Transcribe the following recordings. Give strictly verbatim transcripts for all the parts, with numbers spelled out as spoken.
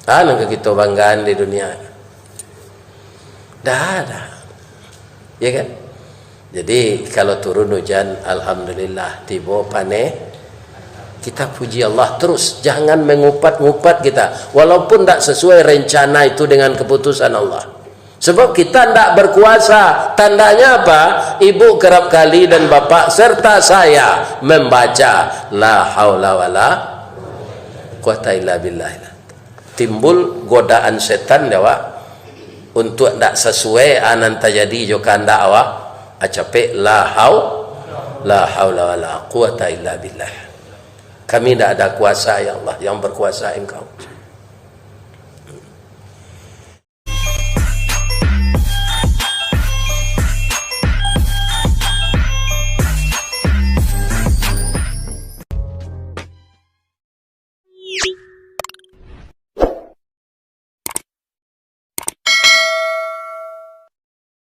Ah, nan ka kito banggaan di dunia? Ndak ada. Ya kan? Jadi, kalau turun hujan, alhamdulillah, tibo paneh, kita puji Allah terus. Jangan mengupat-ngupat kita. Walaupun ndak sesuai rencana itu dengan keputusan Allah. Sebab kita ndak berkuasa. Tandanya apa? Ibu kerap kali dan bapak serta saya membaca, "La haula wala quwata illa billah." Timbul godaan setan di awak, untuak ndak sasuai a nan tajadi jo kahandak awak, a capek, "La hau-, la haula wala quwata illa billah." Kami ndak ada kuasa, ya Allah, yang berkuasa Engkau.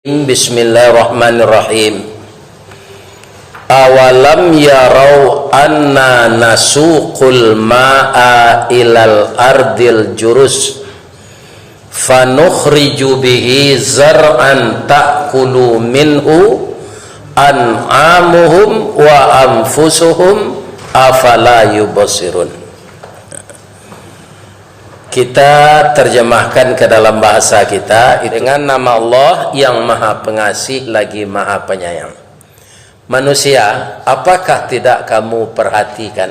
Bismillahirrahmanirrahim. Awalam yarau anna nasuqul ma'a ilal ardil jurus, fanukhriju bihi zar'an ta'kulu minhu an'amuhum wa anfusuhum, afala yubsirun. Kita terjemahkan ke dalam bahasa kita, dengan nama Allah yang Maha Pengasih lagi Maha Penyayang. Manusia, apakah tidak kamu perhatikan?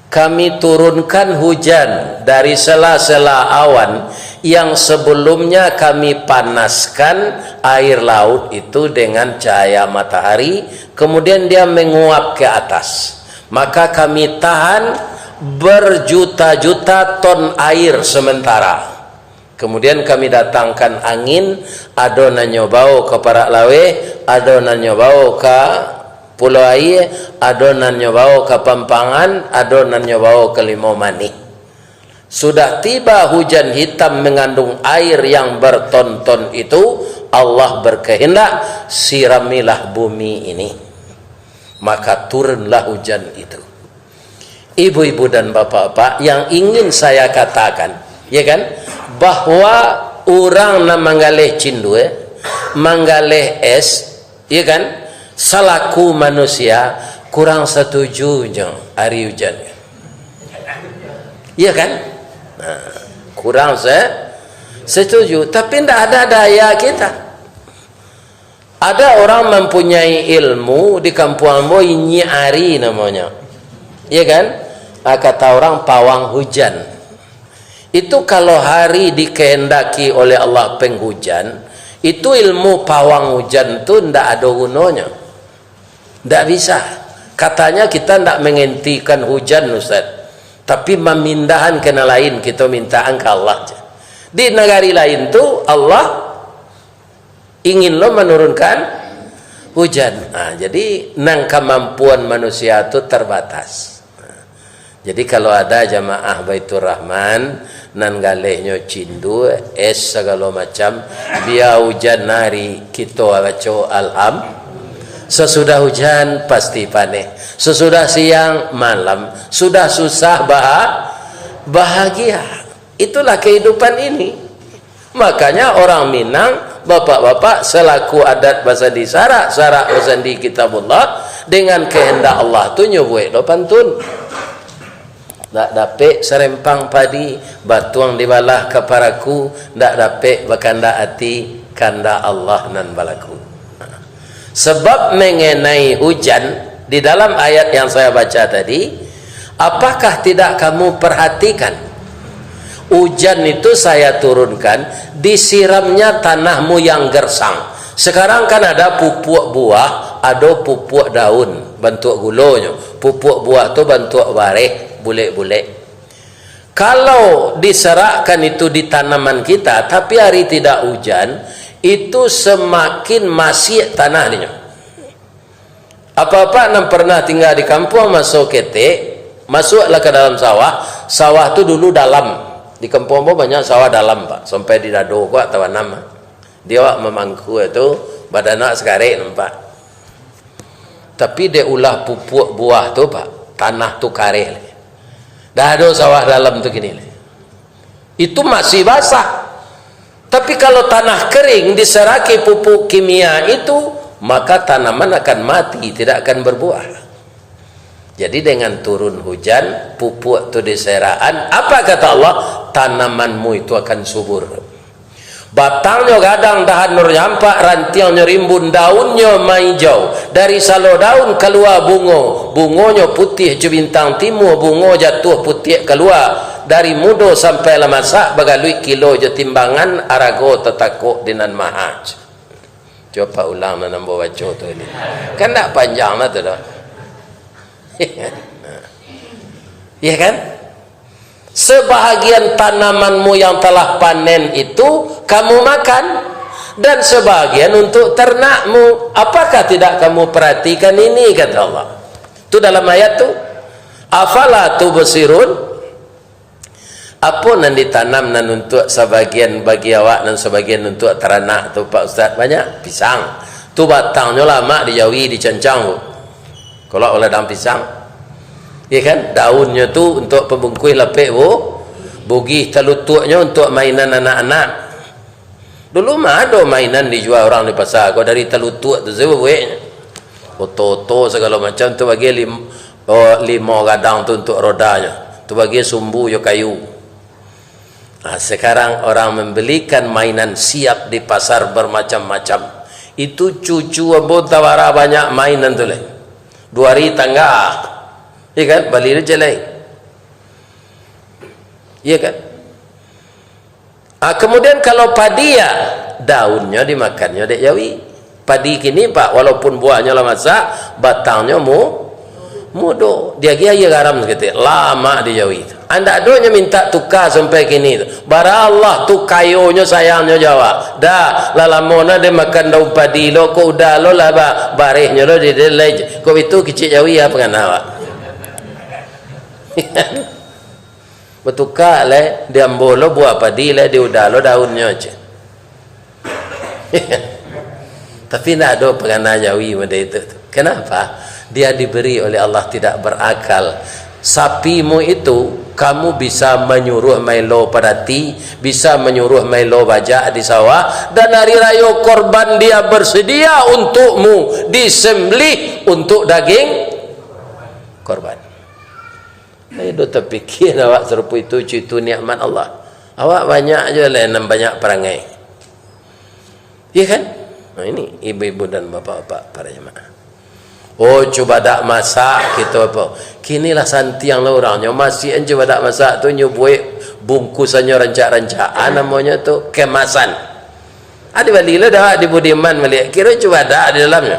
Kami turunkan hujan dari sela-sela awan yang sebelumnya Kami panaskan air laut itu dengan cahaya matahari, kemudian dia menguap ke atas. Maka Kami tahan berjuta-juta ton air sementara. Kemudian Kami datangkan angin, ado nan nyo bawo ka parak laweh, ado nan nyo bawo ka pulau aia, ado nan nyo bawo ka pampangan, ado nan nyo bawo ka limau manih. Sudah tiba hujan hitam mengandung air yang berton-ton itu, Allah berkehendak, "Siramilah bumi ini." Maka turunlah hujan itu. Ibu-ibu dan bapak-bapak, yang ingin saya katakan, ya kan, bahwa urang nan manggaleh cindua, manggaleh es, ya kan, salaku manusia, kurang setuju nyo ari hujan. Ya kan? Nah, kurang se-, setuju. Tapi ndak ada daya kita. Ada orang mempunyai ilmu di kampuang ambo, inyiak ari namonyo. Iya kan? Ah, kata orang, pawang hujan. Itu kalau hari dikehendaki oleh Allah penghujan, itu ilmu pawang hujan tu ndak ado gunonyo. Ndak bisa. Katanya kita ndak menghentikan hujan, Ustaz. Tapi mamindahan ka nan lain, kito mintaan ka Allah. Di nagari lain tu, Allah ingin lo manurunkan hujan. Nah, jadi, nan kamampuan manusia tu terbatas. Nah, jadi, kalau ada jamaah Baitur Rahman, nan galehnyo cindua, es sagalo macam, bia hujan nari, kito baco alham-, sasudah hujan, pasti paneh. Sasudah siang, malam. Sudah susah, baha-, bahagia. Itulah kehidupan ini. Makanya orang Minang, bapak-bapak, selaku adat basandi sarak, sarak basandi Kitabullah, dengan kehendak Allah tu nyo buek lo pantun. Ndak dapek sarempang padi, batuang dibalah ka paraku, ndak dapek bakandak ati, kandak Allah nan balaku. Sebab mengenai hujan, di dalam ayat yang saya baca tadi, apakah tidak kamu perhatikan? Hujan itu saya turunkan, disiramnya tanahmu yang gersang. Sekarang kan ada pupuak buah, ado pupuak daun, bantuak gulonyo. Pupuak buah tu bantuak bareh, bulek-bulek. Kalau diserakkan itu di tanaman kita, tapi hari tidak hujan, itu semakin masiak tanah dinyo. Apak-apak nan pernah tingga di kampuang maso ketek, masuaklah ka dalam sawah. Sawah tu dulu dalam. Di kampuang ambo banyak sawah dalam, Pak. Sampai di dado ko atau anam. Di awak mamangku tu, badan awak sakarek nampak. Tapi dek ulah pupuak buah tu, Pak, tanah tu kareh lai. Dah ado sawah dalam tu kini lai. Itu masih basah. Tapi kalau tanah kering diseraki pupuk kimia itu, maka tanaman akan mati, tidak akan berbuah. Jadi dengan turun hujan, pupuk tu diserakan, apa kata Allah? Tanamanmu itu akan subur. Batangnyo gadang, dahan nyo rampak, rantiangnyo rimbun, daunnyo maijau. Dari salo daun kalua bungo, bungonyo putiah jo bintang timua, bungo jatuah putiak kalua. Dari mudo sampai lah masak, bagaluik kilo jo timbangan, arago tatakok di Nan Maha. Cubo ulang nan ambo baco tu ni. Kan ndak panjang lah tu doh. Iya kan? Sebahagian tanamanmu yang telah panen itu kamu makan, dan sebahagian untuk ternakmu. Apakah tidak kamu perhatikan ini, kata Allah? Itu dalam ayat tu. Afala tubsirun? Apo nan ditanam nan untuak sabagian bagi awak, nan sabagian untuak taranak tu, Pak Ustaz? Banyak. Pisang. Tu batangnyo lamak dijawi, dicancang tu. Kalau ladang pisang. Iya kan? Daunnyo tu untuak pabungkuih lapek bu-, bugih, talutuaknyo untuak mainan anak-anak. Dulu mah ado mainan dijua urang di pasa, ko dari talutuak tu sajo bueknyo. Oto-oto sagalo macam tu bagi lim-, oh, limo gadang tu untuak rodanyo. Tu bagi sumbu jo kayu. Nah, sekarang orang membelikan mainan siap di pasar bermacam-macam. Itu cucu ambo tawara banyak mainan tu lai. Duo ari tangga. Iya kan? Bali tu jalai. Iya kan? Ah, kemudian kalau padi, ya, daunnyo dimakannyo dek jawi. Padi kini, Pak, walaupun buahnyo lah masak, batangnyo mu-, mudo. Diagiah aia garam saketek, lamak di jawi tu. Andak ado nyo mintak tuka sampai kini tu. Bara Allah tu kayonyo, sayangnyo jo awak. Dah, lah lamo nah den makan daun padi lo, kok udah lo lah ba-, barehnyo lo di, di, lai. Kok itu kicik jawi, apo ngana awak? Batuka lai, di ambo lo buah padi lai, di uda lo daunnyo, ceh. Tapi ndak ado pangana jawi model itu tu. Kenapa? Dia diberi oleh Allah tidak berakal. Sapimu itu, kamu bisa manyuruah maelo padati, bisa manyuruah maelo bajak di sawah, dan hari rayo korban dia bersedia untukmu disembelih untuk daging korban. Ayo do tapikia awak sarupo itu, cucu itu nikmat Allah. Awak banyak jo lah nan banyak parangai. Iya kan? Nah, ini ibu-ibu dan bapak-bapak para jemaah. Oh, cubadak masak, kito apo? Kini lah santiang lah urang nyo. Masih an cubadak masak tu nyo buek bungkusannyo rancak-rancak. Ah, namonyo tu kemasan. Ah, dibali lo dah di Budiman baliak. Kiro cubadak di dalamnyo.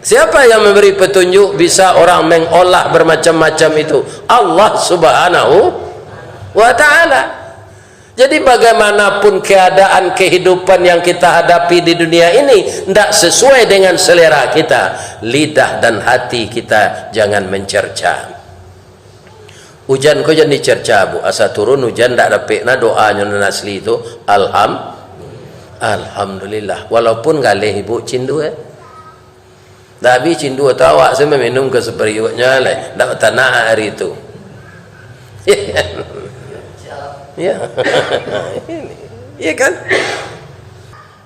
Siapa yang memberi petunjuk bisa orang mengolah bermacam-macam itu? Allah Subhanahu wa Ta'ala. Jadi, bagaimanapun keadaan kehidupan yang kita hadapi di dunia ini ndak sesuai dengan selera kita, lidah dan hati kita jangan mencerca. Ujan ko jan dicerca, Bu. Asa turun ujan, ndak dapek nah doanyo nan asli tu. Alham-, Alhamdulillah. Walaupun galeh ibu cindua, eh. Ndak habis cindua tu awak se maminum ka sapariuaknyo lai. Ndak batanak hari tu. Ya. Ya kan?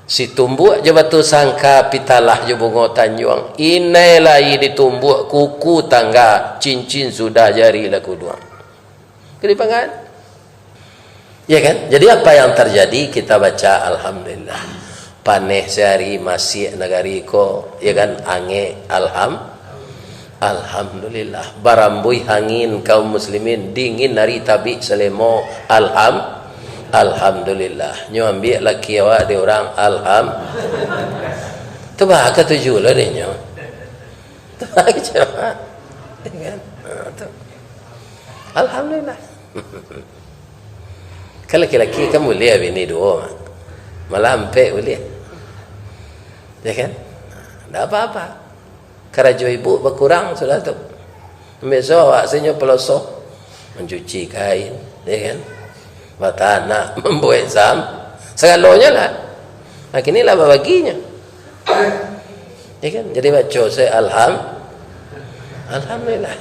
Situmbuak jo batu sangka, pitalah jo bungo tanjuang, inai lai ditumbuak kuku tangga, cincin sudah jari lah kuduang. Kadipangan. Ya kan? Jadi apa yang terjadi? Kita baca alhamdulillah. Paneh sehari, masiak nagari ko, ya kan? Angek, alham-, Alhamdulillah. Barambuih angin kaum muslimin, dingin hari tabik salemo. Alham-, Alhamdulillah. Nyo ambiak laki awak di urang. Alham-, tu bah katuju lo deh nyo. Tu bah kecewa. Ya kan? Ha, tu. Alhamdulillah. Kan laki-laki kan buliah bini duo, malah ampek buliah. Ya kan? Ndak apa-apa. Karajo ibu bakurang sudah tu. Ambiak so awak se nyo paloso, mancuci kain, ya kan? Batanak, mambuek sam-, sagalonyo lah. Nah, kini lah babaginyo. Ya kan? Jadi baco se alham-, Alhamdulillah.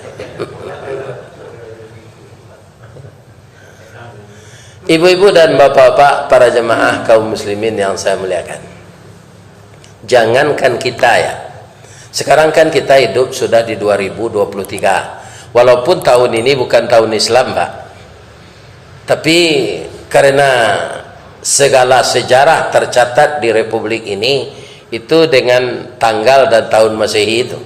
Ibu-ibu dan bapak-bapak, para jemaah kaum muslimin yang saya muliakan. Jangankan kita, ya. Sekarang kan kita hidup sudah di dua ribu dua puluh tiga. Walaupun tahun ini bukan tahun Islam, Pak. Tapi karena segala sejarah tercatat di Republik ini, itu dengan tanggal dan tahun Masehi itu.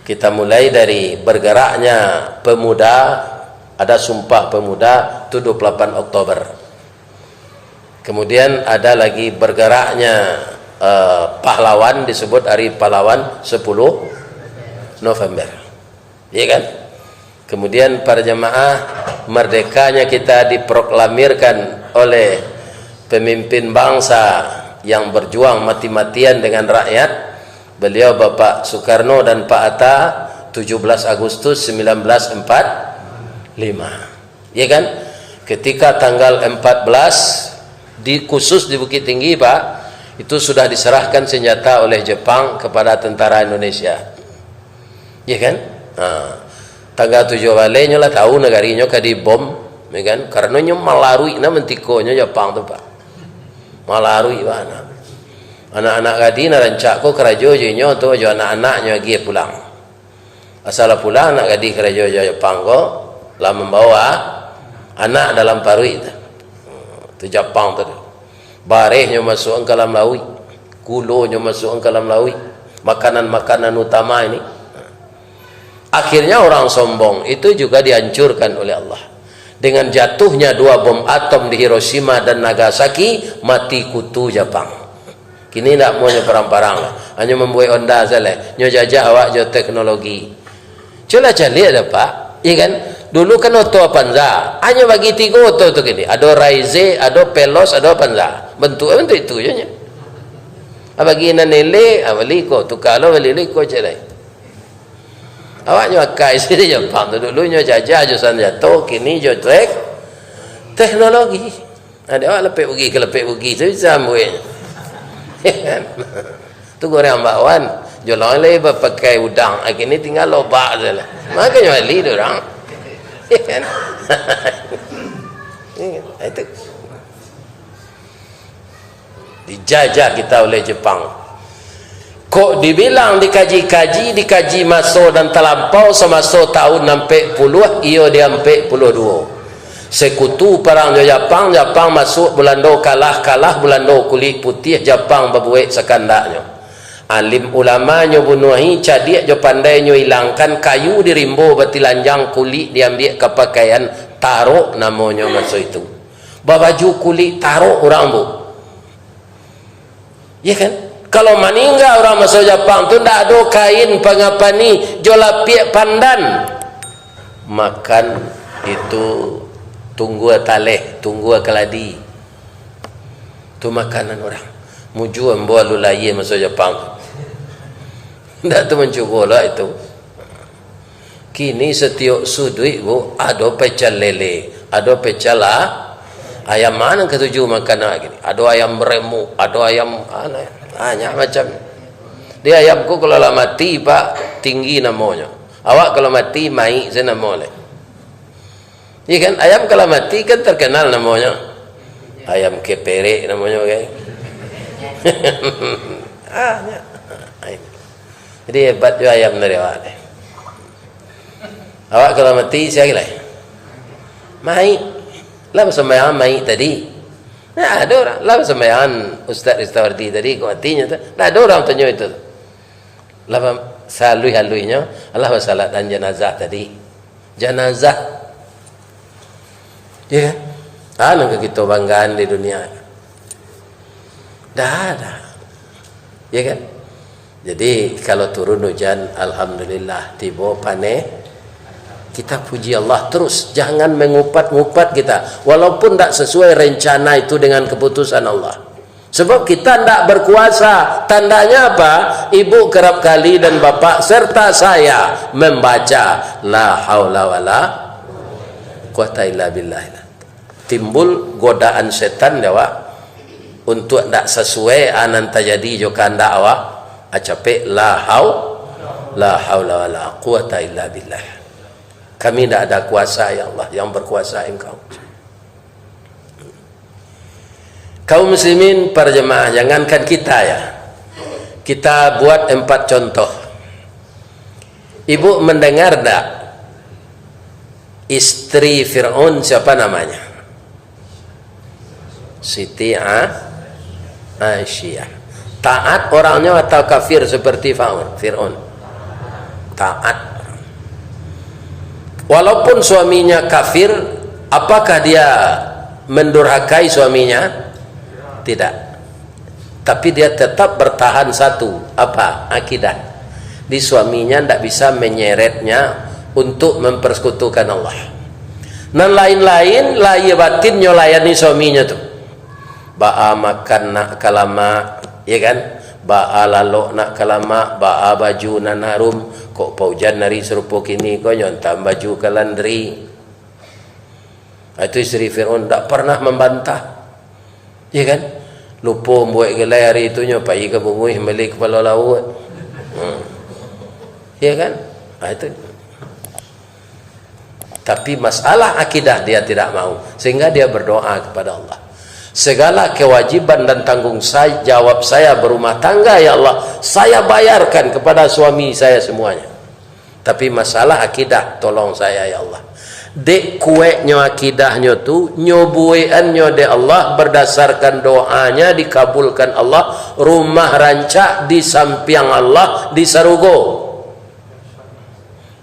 Kita mulai dari bergeraknya pemuda, ada Sumpah Pemuda, itu dua puluh delapan Oktober. Kemudian ada lagi bergeraknya, eh, pahlawan, disebut Hari Pahlawan, sepuluh November. Iya kan? Kemudian para jemaah, merdekanya kita diproklamirkan oleh pemimpin bangsa yang berjuang mati-matian dengan rakyat, beliau Bapak Soekarno dan Pak Hatta, tujuh belas Agustus sembilan belas empat lima. Ya kan? Ketika tanggal empat belas, di, khusus di Bukittinggi, Pak, itu sudah diserahkan senjata oleh Jepang kepada tentara Indonesia. Ya kan? Ha. Tanggal tujuah baleh nyo lah tahu nagarinyo ka dibom, ya kan? Karano nyo malaruik na mantikonyo Jepang tu, Pak. Malaruik bana. Anak-anak gadih nan rancak ko karajo jo inyo tu, jo anak-anaknyo agiah pulang. Asal lah pulang anak gadih karajo jo Jepang ko, lah mambawa anak dalam paruik tu. Tu Japang tu. Barehnyo masuak ka dalam lauik, gulonyo masuak ka dalam lauik, makanan-makanan utama ini. Akhirnya orang sombong itu juga dihancurkan oleh Allah. Dengan jatuhnya dua bom atom di Hiroshima dan Nagasaki, mati kutu Japang. Kini ndak amuahnyo parang-parang lah. Hanyo mambuek Honda sajo lah. Nyo jajah awak jo teknologi. Cubolah caliak dah, Pak. Iya kan? Dulu kan oto Avanza. Hanyo bagi tigo oto tu kini. Ado Raize, ado Veloz, ado Avanza. Bantuak, bantuak itu je nyo. Ah, bagi nan elek, ah, bali ko. Tuka lo, bali lo iko, cek lai. Awak nyo akai sini Japang tu dulu nyo jajah jo sanjato, kini jo tek-, teknologi. Nah, dek awak lepek bugi ka lepek bugi tu bisa ambuik. Tu goreng bakwan, jolong lai bapakai udang, kini tinggal lobak sajo lah. Makonyo bali tu urang. Itu. Dijajah kita oleh Jepang. Kok dibilang dikaji-kaji, dikaji maso nan talampau samaso tahun ampek puluah, iyo di ampek puluah duo. Sekutu parang jo Japang, Japang masuak Bulando kalah, kalah Bulando kulik putiah, Japang babuek sakandaknyo. Alim ulamanyo bunuahi, cadiak jo pandainyo ilangkan, kayu di rimbo batilanjang, kulik diambiak ka pakaian, tarok namonyo maso itu. Babaju kulik tarok urang, Bu. Ya kan? Kalau maningga urang maso Japang tu, ndak ado kain pangapani jo lapiak pandan. Makan itu tunggua taleh, tunggua kaladi. Tu makanan urang. Mujua ambo alun lahia maso Japang tu. Ndak tu mancubo lah itu. Kini satiok suduik, Bu, ado pecel lele, ado pecel a-, ayam, ma nan katuju makan awak kini. Ado ayam remuk, ado ayam, a, banyak macam. Di ayam ko kalau lah mati, Pak, tinggi namonyo. Awak kalau mati, maik sajo namo lai. Iya kan? Ayam kalau mati kan terkenal namonyo. Ayam keperek namonyo, kan? Ah, nyo. Jadi hebat juo ayam dari awak ni. Awak kalau mati, sia lai? Maik. Lah basumbayang maik tadi. Nah, ado urang. Lah basumbayang Ustaz Ristawardi tadi, kok matinyo tu. Nah, ado urang tanyo itu. Lah ba-, saluih-aluihnyo, lah basalatan janazah tadi. Janazah. Ya kan? Ah, nan ka kito banggaan di dunia. Dah ada. Ya kan? Jadi, kalau turun hujan, alhamdulillah, tibo paneh, kita puji Allah terus, jangan mengupat-ngupat kita, walaupun ndak sesuai rencana itu dengan keputusan Allah. Sebab kita ndak berkuasa. Tandanya apa? Ibu kerap kali dan bapak serta saya membaca la haula wala quwata illa billah. Timbul godaan setan di awak, untuak ndak sasuai a nan tajadi jo kahandak awak, a capek la hau-, la haula wala quwata illa billah. Kami ndak ada kuasa, ya Allah, yang berkuasa Engkau. Kaum muslimin, para jemaah, jangankan kita, ya. Kita buat empat contoh. Ibu mendengar ndak? Istri Fir'aun siapa namanya? Siti A-, Aisyah. Taat orangnya atau kafir seperti Fa'un-, Fir'aun? Taat. Walaupun suaminya kafir, apakah dia mendurhakai suaminya? Tidak. Tapi dia tetap bertahan satu, apa? Akidah. Di suaminya ndak bisa menyeretnya untuk mempersekutukan Allah. Nan lain-lain, lahia batinnyo layani suaminyo tu. Baa makan nak ka lamak, ya kan? Baa lalok nak ka lamak, baa baju nan harum, kok paujan ari sarupo kini ko nyo antam baju ka landri. Ah, itu istri Fir'aun ndak pernah membantah. Ya kan? Lupo buek gulai ari itu nyo pai ka Bunguih mambali kapalo lauak. Hmm. Ya kan? Ah, itu. Tapi masalah akidah dia tidak mau, sehingga dia berdoa kepada Allah. Segala kewajiban dan tanggung sa-, jawab saya berumah tangga, ya Allah, saya bayarkan kepada suami saya semuanya. Tapi masalah akidah, tolong saya, ya Allah. Dek kueknyo akidahnyo tu, nyo buekannyo dek Allah berdasarkan doanya dikabulkan Allah, rumah rancak di sampiang Allah di sarugo.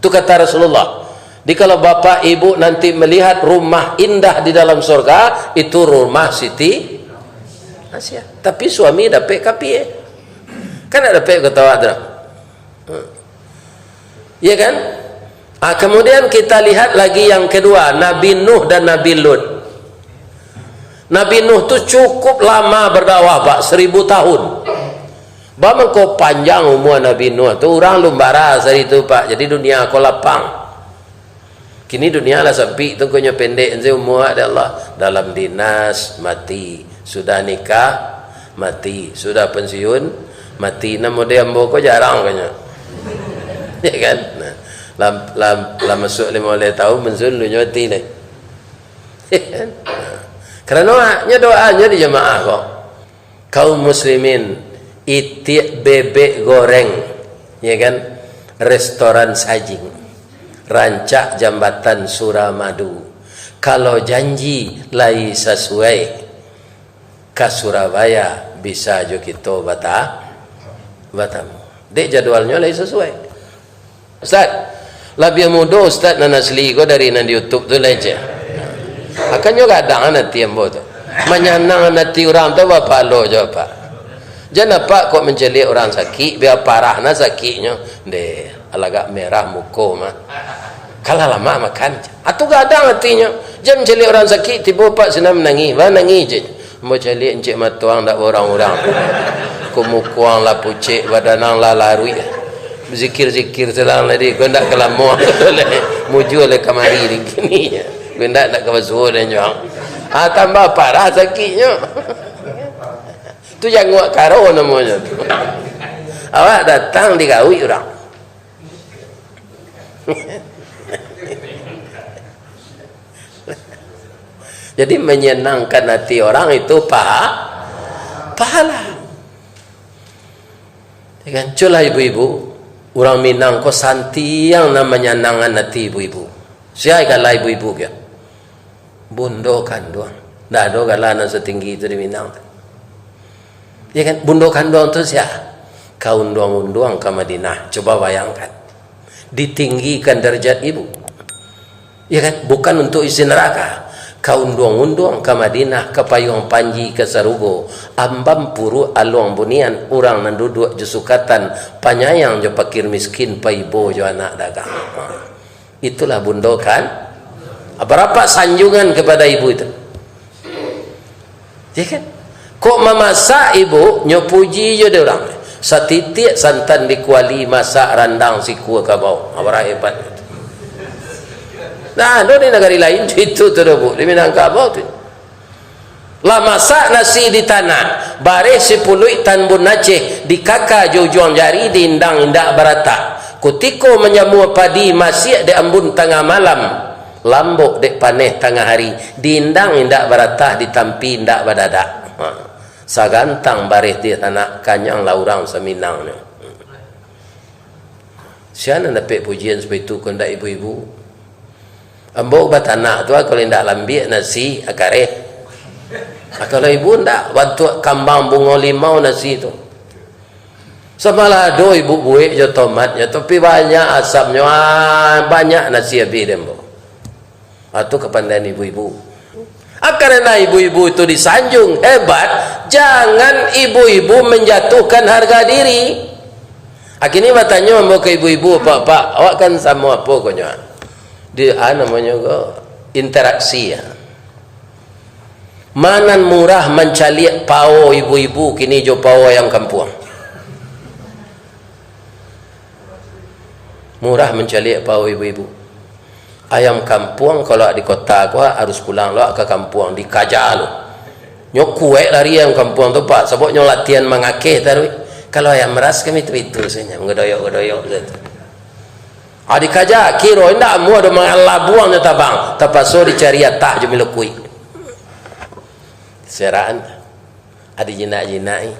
Tu kata Rasulullah. Jadi kalau bapak ibu nanti melihat rumah indah di dalam surga, itu rumah Siti Asiah. Tapi suami dapek kapie. Kan ndak dapek kata awak tu dah. Hmm. Iya kan? Ah, kemudian kita lihat lagi yang kedua, Nabi Nuh dan Nabi Lut. Nabi Nuh tu cukup lama berdakwah, Pak, seribu tahun. Bamangko panjang umua Nabi Nuh tu, urang lumbara sari tu, Pak. Jadi dunia ko lapang. Kini dunia lah sampik tu, ko nyo pendek se umua dek Allah. Dalam dinas, mati. Sudah nikah, mati. Sudah pensiun, mati. Nan model ambo ko jarang ko nyo. Ya kan? Nah, lam, lam, lam masuk lima belas tahun, pensiun, lu nyo mati lai. Ya kan? Nah. Karano haknyo doanyo di jamaah ko. Kaum muslimin, itiak bebek goreng, ya kan, restoran sajing, rancak jambatan Suramadu. Kalau janji lai sasuai, ka Surabaya bisa jo kito bata-, batamu. Dek jadwalnyo lai sasuai. Ustaz, labiah mudo Ustaz nan asli ko dari nan di YouTube tu lai, cek. Akannyo gadang ati ambo tu. Manyanang ati urang tu bapalo jo, Pak. Jan apak kok mancaliak urang sakik, bia parah na sakiknyo. Ndeh, alagak merah muko mah. Kalah lamak makan. Atu gadang atinyo. Jan mancaliak urang sakik, tibo Pak sinan manangih. Manangih je. Ambo caliak encik matuang dak urang-urang. Kumukuang lah pucek, badanang lah laruik. Zikir-zikir selang tadi, kau ndak ka lamo. Mujua lah kamari di kini. Kau ndak, ndak ka basuo dan juang. Ah, tambah parah sakiknyo. Tu janguak karo namonyo tu. Awak datang digawik urang. Jadi, menyenangkan hati orang itu paha-, pahala. Ya kan? Culah ibu-ibu, urang Minang ko santiang nan manyanangkan hati ibu-ibu. Sia gala ibu-ibu kah? Bundo kanduang. Ndak ado gala nan satinggi itu di Minang tu. Ya kan? Bundo kanduang tu sia? Ka unduang-unduang ka Madinah. Coba bayangkan. Ditinggikan darajat ibu. Ya kan? Bukan untuk isi neraka. Ka unduang-unduang ka Madinah, ka payuang panji ka sarugo. Ambam puruak aluang bunian, urang nan duduak jo sukatan, panyayang jo pakir miskin, paibo jo anak dagang. Ha. Itulah bundo kan. Berapa sanjungan kepada ibu itu? Ya kan? Kok mamasak ibu, nyo puji jo dek urang. Satitiak santan di kuali, masak randang sikua kabau. Ha, bara hebat. Nah, ado di nagari lain, itu tu doh, Bu. Di Minangkabau tu. Lah masak nasi di tanah, bareh sipuluik tambun Aceh, dikaka jo ujuang jari, diindang indak baratah. Kutiko manjamua padi, masiak dek ambun tangah malam, lambok dek paneh tangah ari, diindang indak baratah, ditampi indak badadak. Sagantang bareh di tanak, kanyang lah urang saminangnyo. Sia nan dapek pujian saperti itu, kok ndak ibu-ibu? Ambo batanak tu, ah, kalau indak lambiak nasi, ah, kareh. Ah, kalau ibu ndak, bantuak kambang bungo limau nasi tu. Samalah ado ibu buek jo tomatnyo, tapi banyak asamnyo, ah, banyak nasi abih di ambo. Ah, tu kapandaian ibu-ibu. Ah, karena ibu-ibu itu disanjung hebat, jangan ibu-ibu menjatuhkan harga diri. Ah, kini batanyo ambo ka ibu-ibu, "Pak, Pak, awak kan samo apo konyo?" Di, ah, namonyo ko, interaksi, ya. Ma nan murah mancaliak pao ibu-ibu kini jo pao ayam kampuang? Murah mancaliak pao ibu-ibu. Ayam kampuang kalau di kota ko harus pulang lo ka kampuang, dikaja lo. Nyo kuaik lari ayam kampuang tu, Pak, sabab nyo latihan mangakeh taruih. Kalau ayam ras kan itu-itu sajo, manggadoyok-gadoyok sajo. Ah, dikaja, kiro indak amuah doh, mangalabuang nyo tabang, tapaso dicari atah jo milokuik. Seraan. Adi jinak-jinak ni.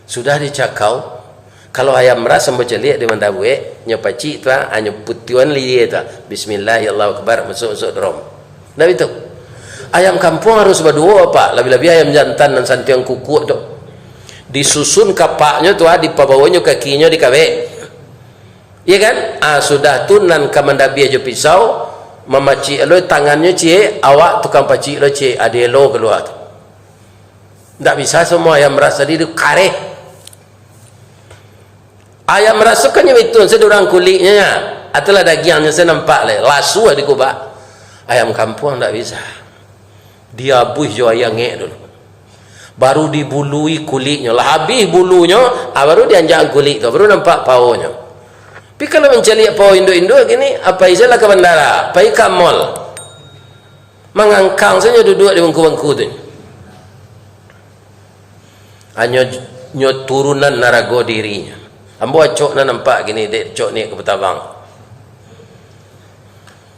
Sudah dicakau. Kalau ayam ras ambo caliak di Mandabuek, nyo pacik tu, ah, nyo putiuan lidia tu, ah. Bismillah, Allahu Akbar, masuk-masuk drom. Ndak bitu? Ayam kampuang harus baduo, Pak. Labiah-labiah ayam jantan nan santiang kukuak tu. Disusun kapaknyo tu, ah, dipabawonyo kakinyo dikabek. Iya kan? Ah, sudah tu nan ka mandabiah jo pisau, mamacik lo tangannyo ciek, awak tukang pacik lo ciek, adelo kalua tu. Ndak bisa samo ayam ras tadi tu kareh. Ayam ras tu kan nyo bitu, sadurang kuliknyo nya. Atulah dagiangnyo sa nampak lai, lasuah dikubak. Ayam kampuang ndak bisa. Diabuih jo aia angek dulu. Baru dibului kuliknyo. Lah abih bulunyo, ah, baru dianjakan kulik tu, baru nampak paonyo. Tapi kalau mancaliak pao induak-induak gini, ah, pai sajolah ka bandara, pai ka mall. Mangangkang sajo duduak di bangku-bangku tu. Hanyo nyo turunan narago dirinyo. Ambo acok nan nampak gini, dek cok ni ka Batabang.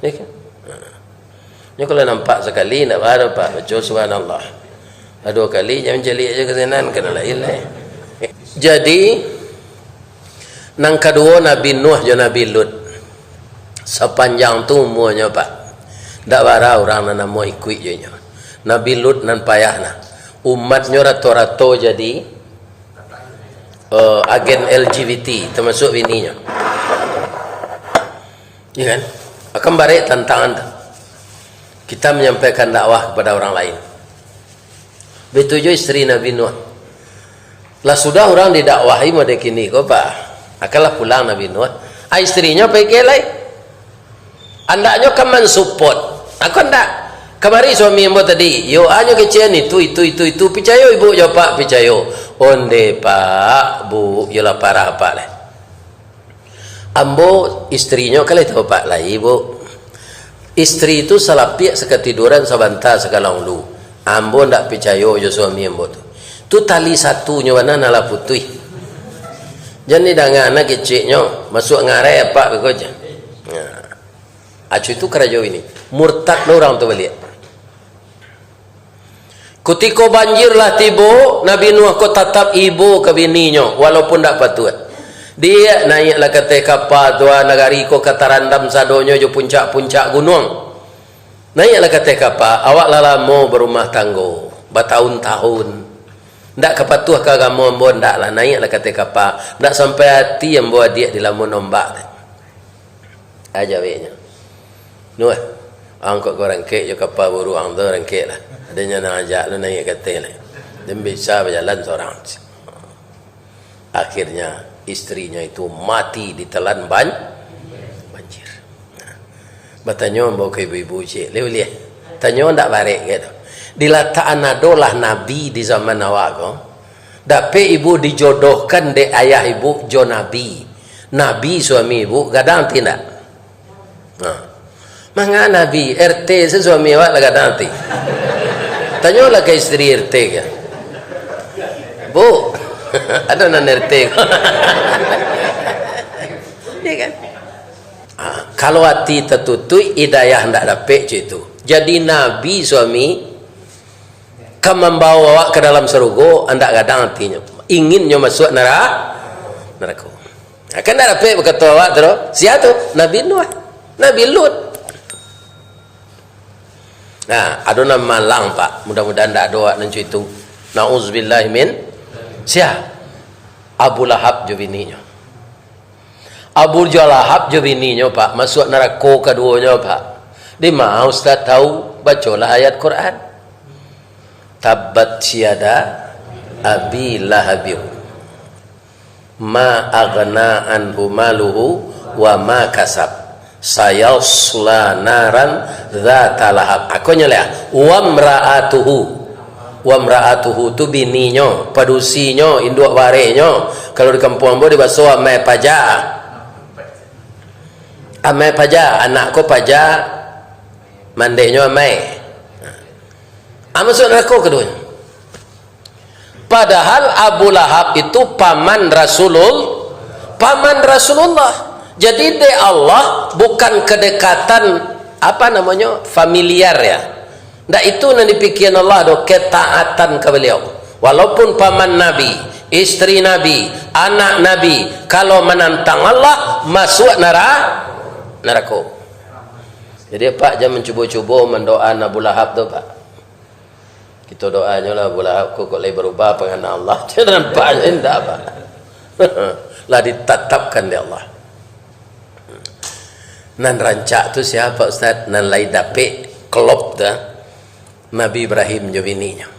Ya kan? Nyo kalau nampak sakali, ndak baa doh, Pak, baco subhanallah. Lah duo kali, jan mancaliak jo ka sinan, ka nan lain lai. Jadi, nan kaduo Nabi Nuh jo Nabi Lut. Sapanjang tu umuanyo, Pak. Ndak bara urang nan namuah ikuik jo inyo. Nabi Lut nan payah nah. Umatnyo rato-rato jadi, eh, agen L G B T, tamasuak bininyo. Iya kan? Akan barek tantangan tu. Kita menyampaikan dakwah kepada orang lain. Baitu jo isteri Nabi Nuh. Lah sudah urang didakwahi model kini ko, Pak. Akanlah pulang Nabi Nuh. Ah, isterinyo pai ka lai. Andaknyo kan mansupport. Ako ndak. Kamari suami ambo tadi, yo, anyo kecek itu, itu, itu, itu. Picayo ibu jo apak, picayo. Onde, Pak, Bu, yo lah parah apak lai. Ambo, isterinyo kan lai tau, Pak, lai, Bu. Isteri tu salapiak sakatiduran, sabanta sakalang ulu. Ambo ndak picayo jo suami ambo tu. Tu tali satunyo bana nan lah putuih. Jan didanga na keceknyo, masuak ngarai apak beko jan. Nah. Acu itu karajo ini. Murtad lah urang tu baliak. Kutiko banjir lah tibo, Nabi Nuh ko tatap ibo ka bininyo, walaupun ndak patuik. Diak, naiaklah ka ateh kapa tu, ah, nagari ko ka tarandam sadonyo jo puncak-puncak gunuang. Naiaklah ka ateh kapa, awak lah lamo barumah tanggo, batahun-tahun. Ndak ka patuah ka agamo ambo, ndak lah, naiaklah ka ateh kapa. Ndak sampai ati ambo adiak dilamun ombak. Aja weknyo. Nuh, angkot ko rangkek jo kapa buruang tu rangkek lah. Adonyo nan ajak lu naiak ka ateh lai. Den bisa bajalan sorang. Akhirnya, isterinyo itu mati ditelan ban-, banjir. Nah, batanyo ambo ka ibu-ibu ciek, lai buliah? Tanyo ndak barek kek tu. Dilatakan adolah nabi di zaman awak ko. Dapek ibu dijodohkan dek ayah ibu jo nabi. Nabi suami ibu, gadang ati ndak? Nah. Manga nabi, R T se suami awak lah gadang ati. Tanyolah ka isteri R T ka. Bu, ado nan R T ko? Iya kan? Ah, kalau ati tatutuik, hidayah ndak dapek, cak itu. Jadi nabi suami, ka mambawo awak ka dalam sarugo, andak gadang atinyo. Inginnyo masuak nara-, narako. Nah, kan ndak dapek bakato awak tu, doh. Sia tu? Nabi Nuh. Nabi Lut. Nah, ado nan malang, Pak. Mudah-mudahan ndak ado awak nan cuitu. Nauzubillah min. Sia? Abu Lahab jo bininyo. Abu Lahab jo bininyo, Pak, masuak narako kaduonyo, Pak. Di ma Ustaz tahu? Bacolah ayat Quran. Tabbat yada Abi Lahabin. Ma aghna anhu maluhu wa ma kasab. Sayasla naran dzata lahab. Akonyo lah. Wamra'atuhu. Wamra'atuhu tu bininyo, padusinyo, induak barehnyo. Kalau di kampuang ambo dibaso amai paja. Amai paja, anak ko paja, mandehnyo amai. Ah, masuak narako kaduonyo. Padahal Abu Lahab itu paman Rasulul-, paman Rasulullah. Jadi, dek Allah bukan kedekatan, apa namonyo, familiar, ya. Ndak itu nan dipikian Allah doh, ketaatan ka beliau. Walaupun paman Nabi, istri Nabi, anak Nabi, kalau manantang Allah, masuak nara-, narako. Jadi, Pak, jan mancubo-cubo mandoaan Abu Lahab tu, Pak. Kito doanyo lah, Abu Lahab ko kok lai barubah pangana Allah. Nampaknyo indak, Pak. Lah ditatapkan dek Allah. Nan rancak tu sia, Pak Ustaz? Nan lai dapek klop tu, Nabi Ibrahim jo bininyo.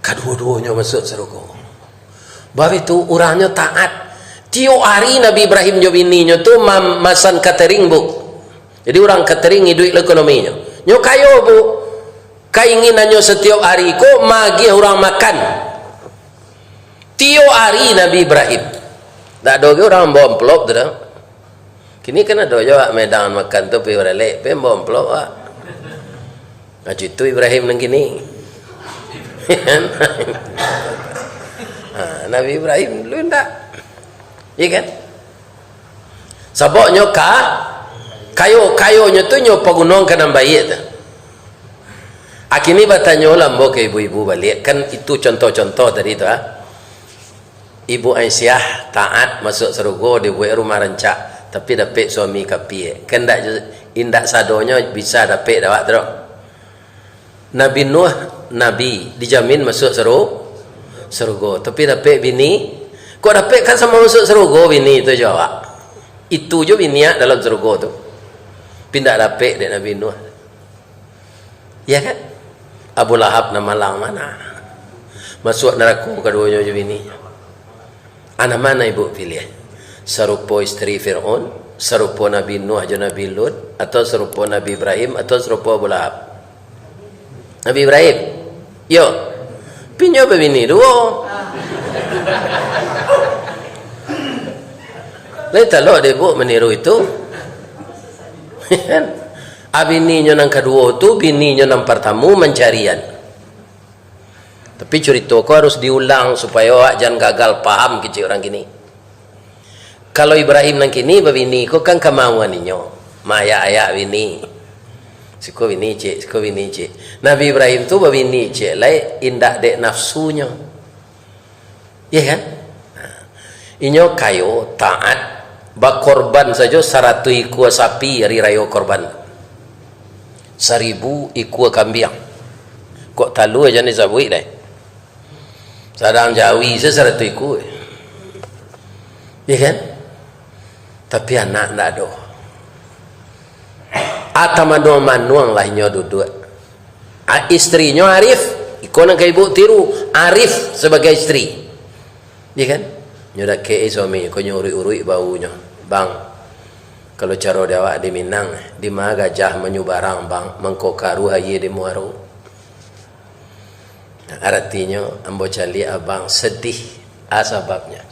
Kaduo-duonyo masuak sarugo. Bab itu, urangnyo taat. Tiok ari Nabi Ibrahim jo bininyo tu mam-, masan katering, Bu. Jadi, urang katering iduik lo ekonominyo. Nyo kayo, Bu. Kainginannyo satiok ari ko maagiah urang makan. Tiok ari Nabi Ibrahim. Ndak ado ge urang mambawa amplop tu doh. Kini kan ado jo awak maidang makan tu, pai baralek, pai mambawa amplop, Pak. Nah, cuitu Ibrahim nan kini. Ha, Nabi Ibrahim dulu ndak. Iya kan? Sabab nyo ka-, kayo, kayonyo tu nyo pagunoan ka nan baiak tu. A kini batanyo lah ambo ka ibu-ibu baliak, kan itu contoh-contoh tadi tu, ah. Ibu Aisyah taat masuak sarugo, dibuek rumah rancak, tapi dapek suami kapia. Kan indak ju-, indak sadonyo bisa dapek dek awak tu doh. Nabi Nuh, nabi, dijamin masuak saru-, sarugo, tapi dapek bini. Kok dapek kan samo masuak sarugo bini tu jo awak? Itu jo bini awak dalam sarugo tu. Tapi indak dapek dek Nabi Nuh. Ya kan? Abu Lahab nan malang mano? Masuak narako kaduonyo jo bini. A nan mano ibu piliah? Sarupo isteri Firaun, sarupo Nabi Nuh jo Nabi Lut, atau sarupo Nabi Ibrahim, atau sarupo Abu Lahab? Nabi Ibrahim. Yo. Tapi nyo babini duo. Lai talok dek ibu maniru itu. A bininyo nan kaduo tu, bininyo nan partamo mancarian. Tapi curito ko harus diulang supayo awak jan gagal paham kecek urang kini. Kalau Ibrahim nan kini babini ko kan kamauan inyo, maayak-ayak bini. Siko bini ciek, siko bini ciek. Nabi Ibrahim tu babini ciek lai indak dek nafsunyo. Iya kan? Nah, inyo kayo, taat, bakorban sajo saratuih ikua sapi ari rayo korban. Saribu ikua kambiang. Kok talu aja ni sabuik deh. Sadang jawi se saratuih ikua. Iya kan? Tapi anak ndak ado. Atau manuang-manuang lah inyo duduak. A, istrinyo Arif, iko nan ka ibu tiru, Arif sabagai istri. Iya kan? Nyo dakek-i suami, ko nyo uruik-uruik baunyo. "Bang, kalau caro di awak di Minang, di ma gajah manyubarang, Bang, mangko karuah aia di muaro?" Aratinyo, ambo caliak abang sedih. A sababnyo?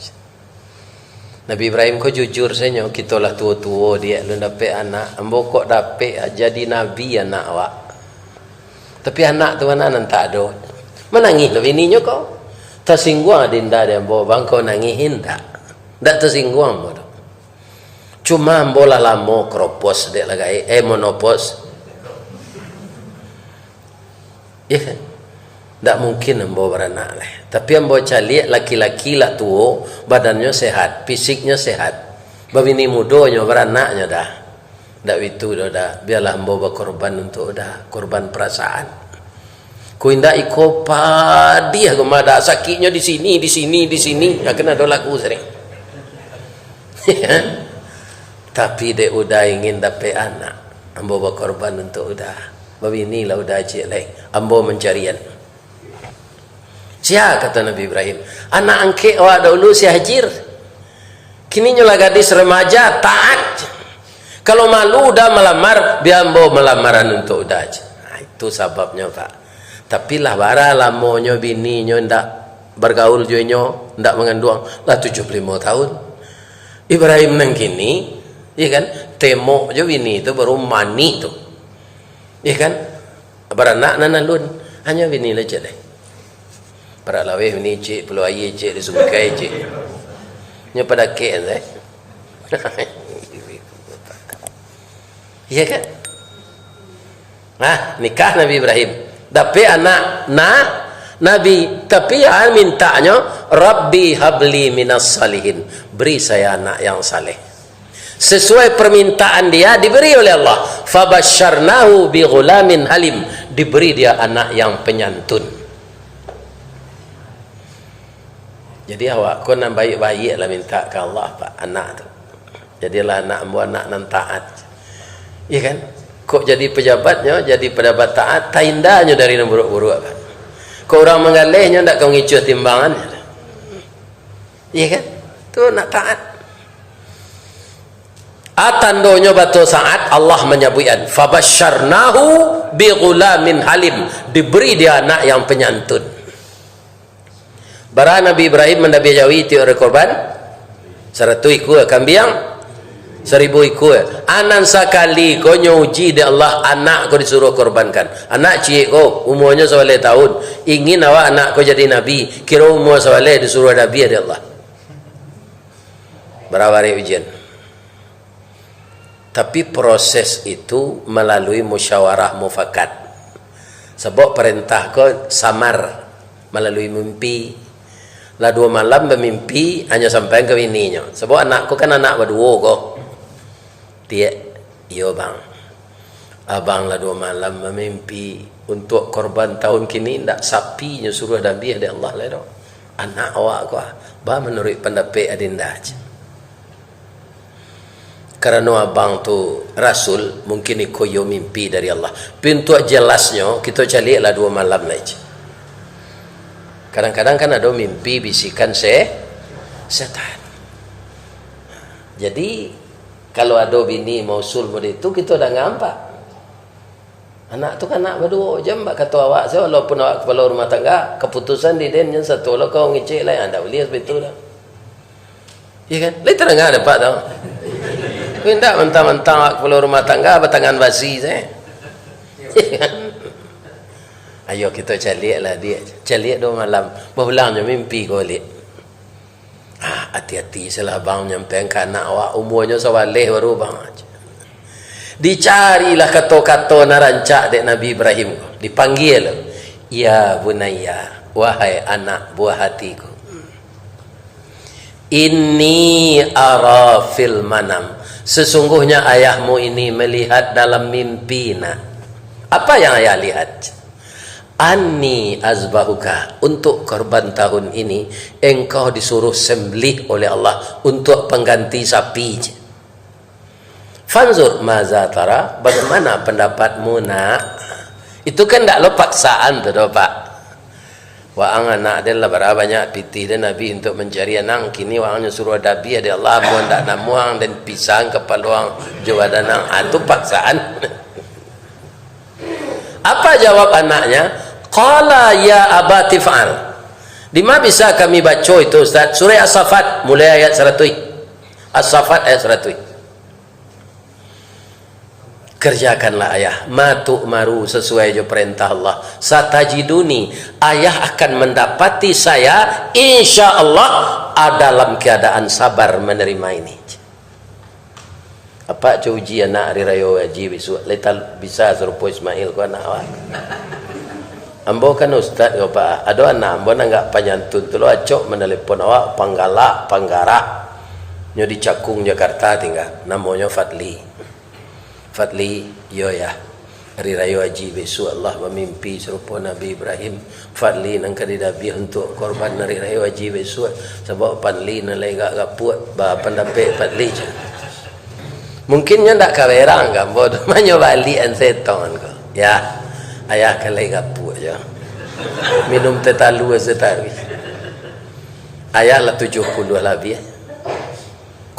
Nabi Ibrahim ko jujur sajo, "Kito lah tuo-tuo, diak, alun dapek anak. Ambo kok dapek jadi nabi anak awak. Tapi anak tu mano nan tak ado?" Manangih lo bininyo ko. Tasingguang adinda di ambo, bang, kok nangih indak? Ndak tasingguang ambo tu. Cuma ambo lah lamo kropos, dek lah gaek, eh, monopos. Iya kan? Ndak mungkin ambo baranak lai. Tapi ambo caliak laki-laki lah tuo, badannyo sehat, fisiknyo sehat. Babini mudo nyo, baranak nyo dah. Ndak bitu doh, dah. Bialah ambo bakorban untuak Uda, korban parasaan. Ko indak iko padiah ko mah, dah. Sakiknyo di sini, di sini, di sini. Akan ado lagu sering. Tapi dek Uda ingin dapek anak, ambo bakorban untuak Uda. Babinilah Uda ciek lai. Ambo mancarian. Sia, kato Nabi Ibrahim, anak angkek awak dahulu si Hajir. Kini nyo lah gadis remaja, taat. Kalau malu Uda malamar, bia ambo malamaran untuak Uda. Nah, itu sababnyo, Pak. Tapi lah bara lamonyo bininyo ndak bagaul jo inyo, ndak manganduang, lah tujuah puluah limo tahun. Ibrahim nan kini, iya kan, temok jo bini tu baru manih tu. Iya kan? Baranak nan alun, hanyo bini lah ciek lai. Parak laweh bini ciek, puluah aia ciek, di sungkai ciek. Nyo padakek, eh. Iya kan? Nah, nikah Nabi Ibrahim. Dapek anak, nah, Nabi, tapi ya mintaknyo, "Rabbi habli minas salihin." Beri saya anak yang saleh. Sesuai permintaan dia, diberi oleh Allah. "Fabasyarnahu bi ghulamin halim." Diberi dia anak yang penyantun. Jadi awak ko nan baiak-baiak lah minta ka Allah, Pak, anak tu. Jadilah anak ambo anak nan taat. Iya kan? Kok jadi pejabatnyo, jadi pejabat taat, taindanyo dari nan buruak-buruak, Pak. Kok urang manggaleh nyo ndak ka mangicuah timbangan. Iya kan? Tu nak taat. A tandonyo batua saat Allah manyabuikan, "Fabasyarnahu bi ghulamin halim." Diberi dia anak yang penyantun. Bara Nabi Ibrahim mandabiah jawi tiok ari korban? Saratuih ikua, kambiang? Saribu ikua. Anan sakali ko nyo uji dek Allah, anak ko disuruah korbankan. Anak ciek ko, umuanyo sabaleh tahun. Ingin awak anak ko jadi nabi, kiro umua sabaleh disuruah nabi dek Allah. Bara barek ujian. Tapi proses itu malalui musyawarah mufakat. Sabab parentah ko samar malalui mimpi. Lah duo malam bamimpi, hanyo sampaian ka bininyo. Sabab anak ko kan anak baduo ko. Tiek, "Iyo, Bang. Abang lah duo malam bamimpi. Untuak korban tahun kini, ndak sapi nyo suruah dabiah dek Allah lai doh. Anak awak ko, ah, ba manuruik pandapek Adinda," cek. Karano abang tu rasul, mungkin iko iyo mimpi dari Allah. Tapi untuak jelasnyo, kito caliaklah duo malam lai, cek. Kadang-kadang kan ado mimpi bisikan se-, setan. Jadi, kalau ado bini mausul model itu, kito danga, Pak. Anak tu kan anak baduo, jan bak kato awak se, walaupun awak kapalo rumah tangga, kaputusan di den jan satu lo kau ngicek lai, ah, ndak buliah baitu doh. Iya kan? Lai tadanga dek Apak tu. Tapi ndak mantang-mantang awak kapalo rumah tangga batangan basi se. Ayo kito caliaklah, Diak. Caliak duo malam. Bapulangnyo mimpi ko baliak. Ah, ati-ati salah bang nyampaian ka anak awak, umuanyo sabaleh baru bang. Dicarilah kato-kato nan rancak dek Nabi Ibrahim ko. Dipanggia, "Ya bunayya, wahai anak buah hatiku. Inni ara fil manam. Sesungguhnya ayahmu ini melihat dalam mimpi, nak." "Apa yang ayah lihat?" "Anni azbahuka, untuk korban tahun ini, engkau disuruh sembelih oleh Allah untuk pengganti sapi." "Fanzur maza tara, bagaimana pendapatmu, nak?" Itu kan ndak lo paksaan tu doh, Pak. Waang anak den lah bara banyak pitih den Nabi untuk mancari anak, kini waang nyo suruah dabiah dek Allah, amuah ndak namuah den pisang kapalo ang jo badan ang. Ah, tu paksaan. Apa jawab anaknya? Qala ya abati fa'al. Di ma bisa kami baco itu, Ustaz? Surah As-Saffat, mulai ayat saratuih. As-Saffat ayat saratuih. Kerjakanlah ayah, ma tu'maru, sesuai jo perintah Allah. Satajiduni, ayah akan mendapati saya, insya Allah, dalam keadaan sabar menerima ini. Apak cubo uji anak ari rayo haji bisuak, lai tal-, bisa sarupo Ismail ko anak awak. Ambo kan ustad ko, Pak. Ado anak ambo nan agak panyantun tu lo, acok manalepon awak, panggalak, panggarah. Nyo di Cakung, Jakarta tingga. Namonyo Fadli. Fadli, iyo yah. Hari Rayo Haji bisuak, Allah bamimpi sarupo Nabi Ibrahim. Fadli nan ka didabiah untuak korban Hari Rayo Haji bisuak. Sabab Fadli nan lai agak gapuak. Ba pandapek Fadli, cak. Mungkin nyo ndak ka berang ka ambo tu, manyo baliak an setong ko. Yah, ayah kan lai gapuak jo. Minum teh talua sataruih. Ayah lah tujuah puluah labiah.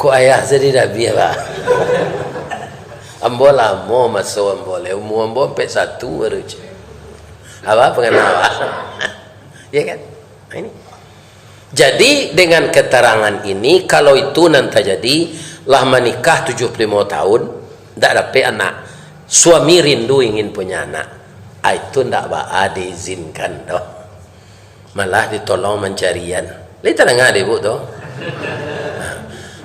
Kok ayah sadi labiah, Pak? Ambo lamo maso ambo lai, umua ambo ampek satu baru, cak. Apa pangana awak? Ya kan? Nah, ini. Jadi, dengan keterangan ini, kalau itu nan tajadi, lah manikah tujuah puluah limo tahun, ndak dapek anak. Suami rindu ingin punya anak. Ah, itu ndak baa diizinkan doh. Malah ditolong mancarian. Lai tadanga dek Ibu tu?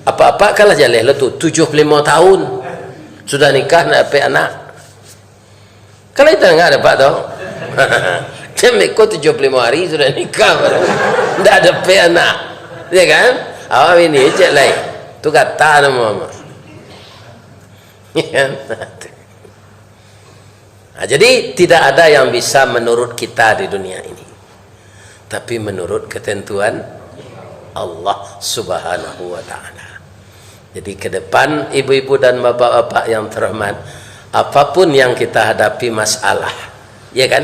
Apak-apak kan lah jaleh lo tu, tujuah puluah limo tahun. Sudah nikah, ndak dapek anak. Kalau itu ndak dapat tu. Cam beko tujuah puluah limo hari sudah nikah baru. Ndak dapek anak. Ya kan? Awak bini cek lai. Tu kata nama mama. Ya kan? Nah, jadi tidak ada yang bisa menurut kita di dunia ini. Tapi menurut ketentuan Allah Subhanahu wa Ta'ala. Jadi, ke depan, ibu-ibu dan bapak-bapak yang terhormat, apapun yang kita hadapi masalah, ya kan,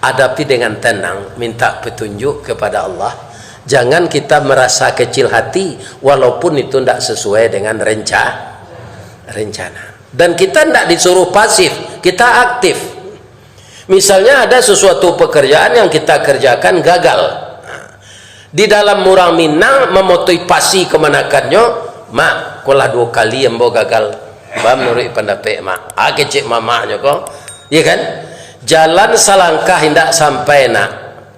hadapi dengan tenang, minta petunjuk kepada Allah. Jangan kita merasa kecil hati, walaupun itu ndak sesuai dengan renca-, rencana. Dan kita ndak disuruh pasif, kita aktif. Misalnya ada sesuatu pekerjaan yang kita kerjakan gagal. Di dalam urang Minang mamotoipasi kamanakannyo, "Mak, ko lah duo kali ambo gagal." Ba manuruik pandapek mak. Ah, kecek mamaknyo ko. Iya kan? Jalan salangkah indak sampai nak.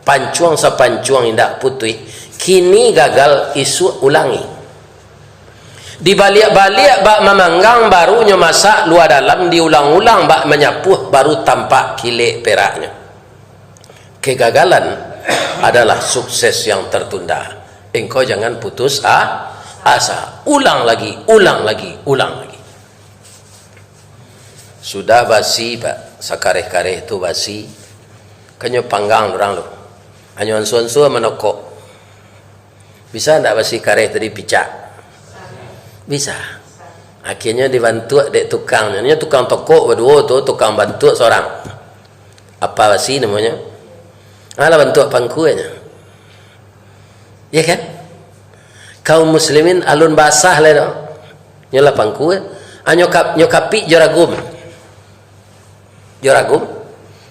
Pancuang sapancuang indak putuih. Kini gagal, isuak ulangi. Dibaliak-baliak bak mamanggang, baru nyo masak lua dalam, diulang-ulang bak manyapuah, baru tampak kilek peraknyo. Kegagalan adalah sukses yang tertunda. Engkau jangan putus a-, asa. Ulang lagi, ulang lagi, ulang lagi. Sudah basi, Pak. Sakareh-kareh tu basi. Kan nyo panggang urang tu. Hanyo ansua-ansua manokok. Bisa ndak basi kareh tu dipicak? Bisa. Akhirnyo dibantuak dek tukangnyo. Nyo tukang tokok baduo tu, tukang bantuak sorang. Apa basi namonyo? Alah, bantuak pangkuanyo. Iya kan? Kaum muslimin alun basah lai doh. Nyo lah pangkua. Ah, nyo kap-, nyo kapik jo ragum. Jo ragum.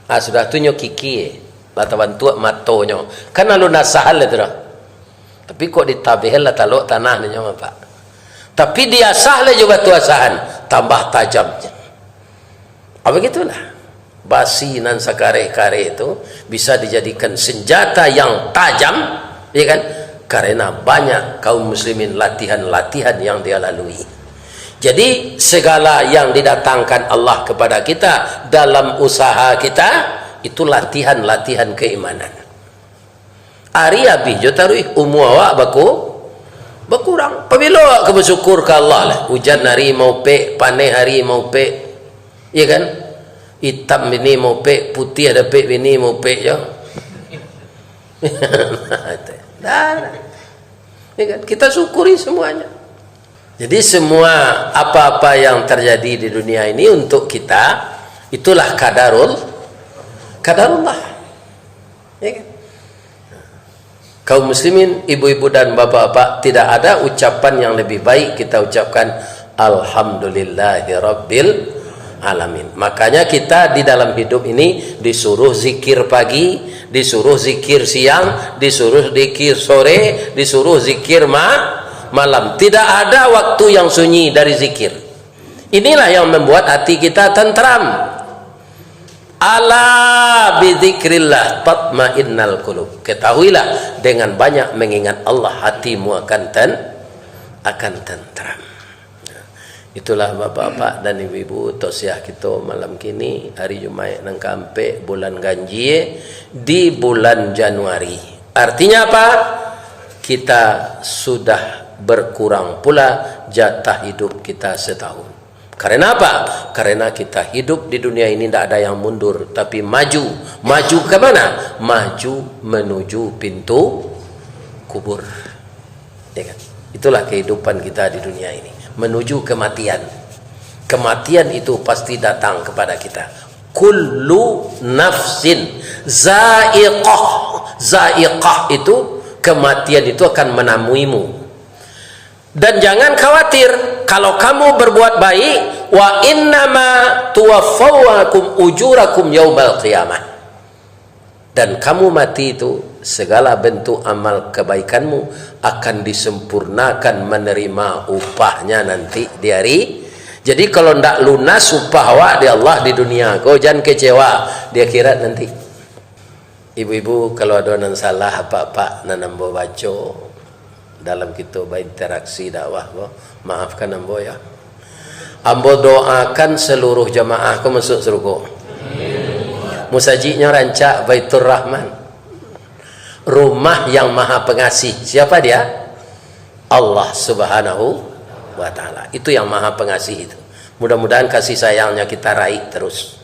Ah, sudah tu nyo kiki, lah tabantuak matonyo. Kan alun asah lai tu doh. Tapi kok ditabeh lah talok tanah nyo, Pak. Tapi diasah lai jo batu asahan, tambah tajam. Ah, begitulah. Basi nan sakareh-kareh tu bisa dijadikan senjata yang tajam, ya kan? Karena banyak kaum muslimin latihan-latihan yang dia lalui. Jadi, segala yang didatangkan Allah kepada kita dalam usaha kita, itu latihan-latihan keimanan. Ari abih jo taruih, umua awak baku-, bakurang. Pabilo awak ka basyukur ka Allah lah? Ujan ari maupek, paneh ari maupek. Iya kan? Itam bini maupek, putiah dapek bini maupek jo. Dah, dah. Ya kan? Kita syukuri semuanya. Jadi, semua apa-apa yang terjadi di dunia ini untuk kita, itulah kadarul-, kadarullah. Ya kan? Kaum muslimin, ibu-ibu dan bapak-bapak, tidak ada ucapan yang lebih baik kita ucapkan, "Alhamdulillahirabbil alamin." Makanya kita di dalam hidup ini disuruh zikir pagi, disuruh zikir siang, disuruh zikir sore, disuruh zikir ma-, malam. Tidak ada waktu yang sunyi dari zikir. Inilah yang membuat hati kita tentram. "Ala bizikrillah tatmainnul qulub." Ketahuilah, dengan banyak mengingat Allah, hatimu akan ten-, akan tentram. Itulah bapak-bapak dan ibu-ibu, tausiah kito malam kini, hari Jumaik nan kaampek bulan ganjie di bulan Januari. Artinya apa? Kita sudah berkurang pula jatah hidup kita setahun. Karena apa? Karena kita hidup di dunia ini ndak ada yang mundur, tapi maju. Maju ke mana? Maju menuju pintu kubur. Ya kan? Itulah kehidupan kita di dunia ini, menuju kematian. Kematian itu pasti datang kepada kita. Kullu nafsin zaiqah. Zaiqah itu kematian itu akan menemuimu. Dan jangan khawatir kalau kamu berbuat baik, wa innama tuwaffawnakum ujurakum yaumal qiyamah. Dan kamu mati itu, segala bentuk amal kebaikanmu akan disempurnakan menerima upahnya nanti di hari. Jadi kalau ndak lunas upah awak di Allah di dunia ko, jan kecewa di akhirat nanti. Ibu-ibu, kalau ado nan salah apak-apak nan ambo baco dalam kito bainteraksi dakwah ko, maafkan ambo ya. Ambo doakan seluruh jamaah ko masuk surga. Musajiknyo rancak, Baitur Rahman. Rumah yang Maha Pengasih. Siapa Dia? Allah Subhanahu wa Ta'ala. Itu yang Maha Pengasih itu. Mudah-mudahan kasih sayangnya kita raih terus.